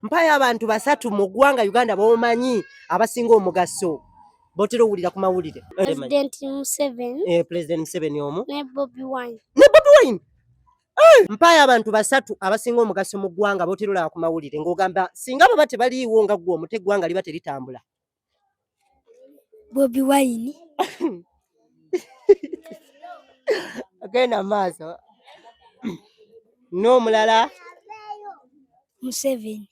Mpayo abantu basatu mu ggwanga Uganda b'omanyi abasinga omugaso b'otera owulira ku mawulire. President Museveni. President Museveni omu. Ne Bobi Wine. Ne Bobi Wine. Mpayo abantu basatu abasinga omugaso mu ggwanga b'otera olaba ku mawulire ng'ogamba singa baba tebaliiwo nga ggwe omuto eggwanga liba teritambula. Bobi Wine. Genda maaso. N'omulala Museveni.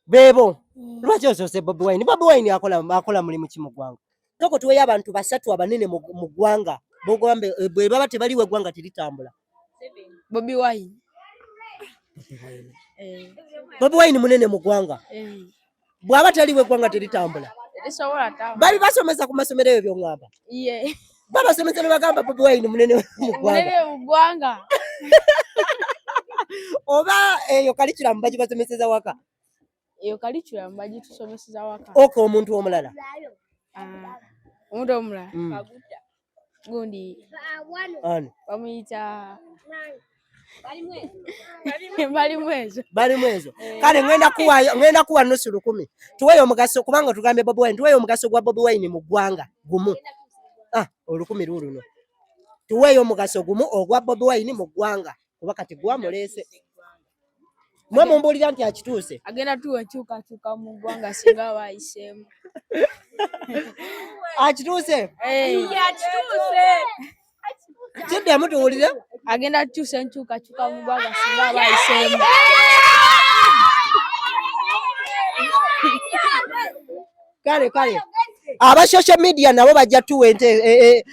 Beebo. Lwaki osoose Bobi Wine? Bobi Wine akola mulimu ki mu ggwanga? Sooka tuweeyo abantu basatu abanene mu ggwanga b'ogamba bwe baba tebaliiwo eggwanga teritambula. Bobi Wine. Bobi Wine munene mu ggwanga. Bw'aba taliiwo eggwanga teritambula. Terisobola tambula. Bali basomesa ku masomero ebyo by'oŋŋamba. Ye. Babasomesa ne bagamba Bobi Wine munene mu ggwanga. Munene mu ggwanga. Oba eyo curriculum bagibasomeseza waka? Eyo curriculum bagitusomeseza waka. Okay, omuntu omulala. Omuntu omulala. Gundi. Ani? Bamuyita Balimwezo. Balimwezo. Kale ngenda kuwa 1,500. Tuweeyo omugaso kubanga tugambye Bobi Wine, tuweeyo omugaso gwa Bobi Wine mu ggwanga gumu. 1,000 luno. Tuweeyo omugaso gumu ogwa Bobi Wine mu ggwanga kuba kati gwamuleese. Mwe mumbuulira nti akituuse. Agenda tuwa enkyukakyuka mu ggwanga singa aba ayiseemu. Akituuse? Kiddemu tuwulire. Agenda kukyusa enkyukakyuka mu ggwanga singa aba ayiseemu. Kale kale. Aba social media nabo bajja tuwa ente,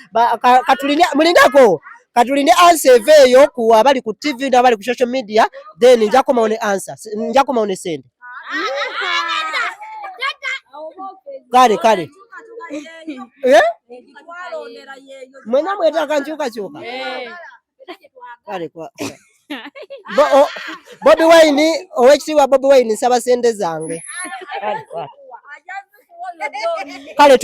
katulinde, mulindako. Katulinde answer eveeyo ku abali ku TV n'abali ku social media, then nja komawo ne answer. Nja komawo ne sente. Kale kale. Mwena mwetaaga nkyukakyuka? Kale kwa. Bobi Wine, owekitiibwa Bobi Wine, nsaba sente zange. Kale.